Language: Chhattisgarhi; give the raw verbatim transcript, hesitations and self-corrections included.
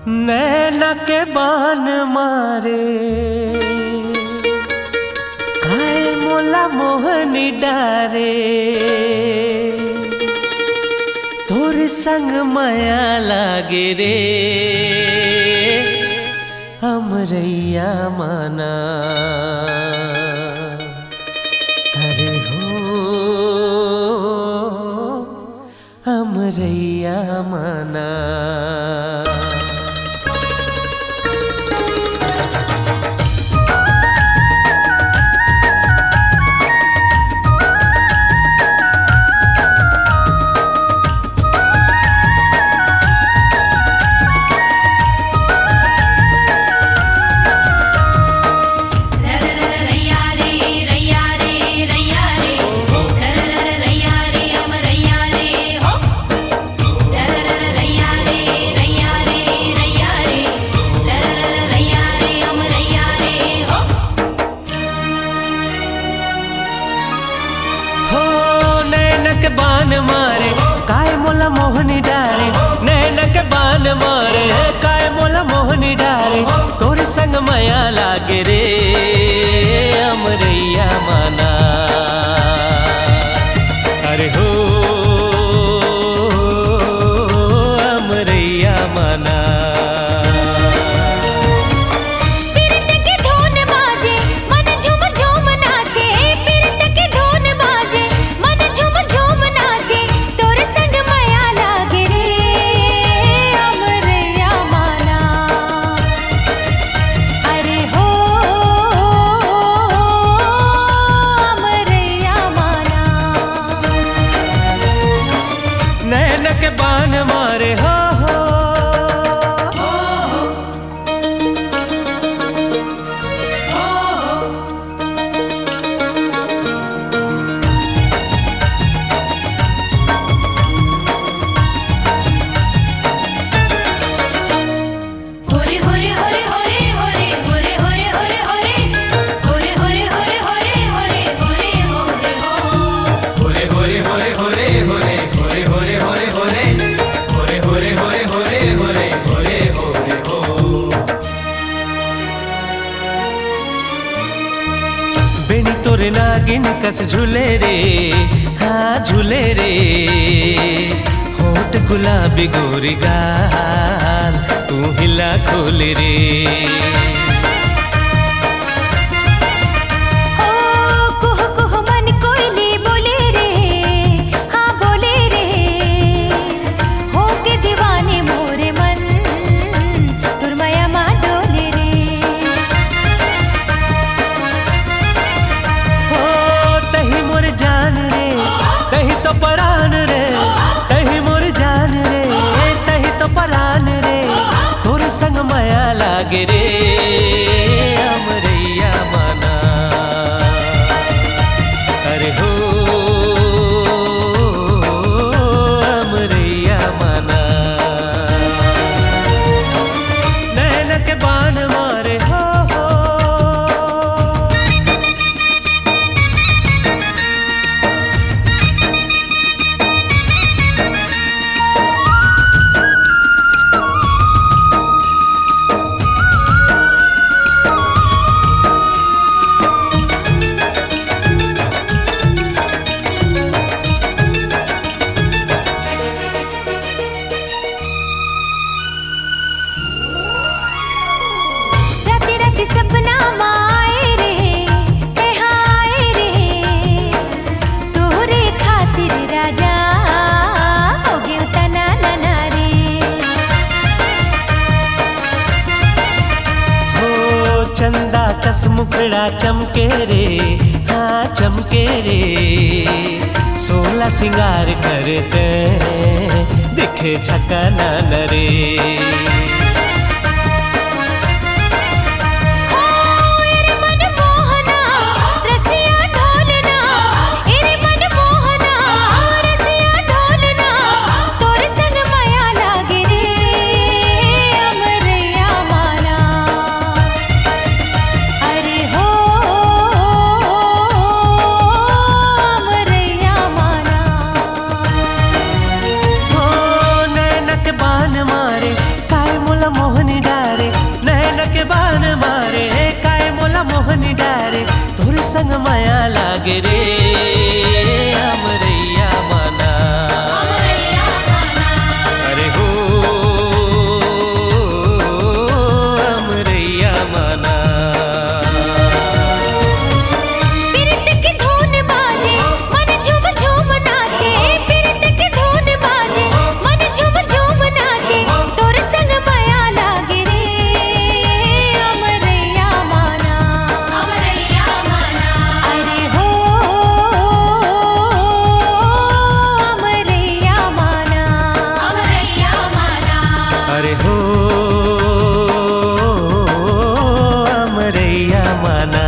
नैना के बान मारे, काय मोला मोहनी डारे, तोर संग मया लागे रे, अमरैया माना। अरे हो, अमरैया माना। हो, नैनक बान मारे, काय मोला मोहनी डारे। नैनक बान मारे, काय मोला मोहनी डारे। तोर संग मया लागे रे, अमरैया माना। अरे हो, अमरैया माना। पीरत के धुन बाजे, मन झूम झूम नाचे। पीरत के धुन बाजे, मन झूम झूम नाचे। तोर संग मया लागे रे, अमरैया माना। अरे हो, अमरैया माना। नैनक बान मारे हो, हो। बेनी तोरे नागिन कस झूले रे, हाँ झूले रे। होठ गुलाबी गोरी गाल, तू हिला खोले रे। ओ कुह कुह मन कोयली बोले रे, हाँ बोले रे। होके दीवानी मोरे मन, तोर मया मा डोले रे। हो तही मोर जान रे, तही तो परान रे, तही मोर जान रे, तही तो परान रे। तोर संग मया लागे रे, अमरैया माना। अरे हो, अमरैया माना। नैनक बान मारे हो, हो। राति राति सपना मा आए रे, ए हाय रे, तोहरे खातिर राजा हो गेव तना नना रे। हो चंदा कस मुखड़ा चमके रे, हाँ चमके रे। सोला सिंगार करते दिखे झकाना न रे। हो, ए रे मन मोहना, रसिया ढोलना, ए रे मन मोहना, रसिया ढोलना, तोर संग मया लागे रे, अमरैया माना। अरे हो, अमरैया माना। हो, नैनक बान मारे, काय रे अमरैया माना। अरे हो अमरैया माना। पीरित के धुन बाजे, मन झूम झूम नाचे। पीरित के धुन बाजे, मन झूम झूम नाचे। तोर संग मया लागे रे अमरैया माना। अमरैया माना। अरे हो अमरैया माना। अमरैया माना। अरे हो अमरैया माना।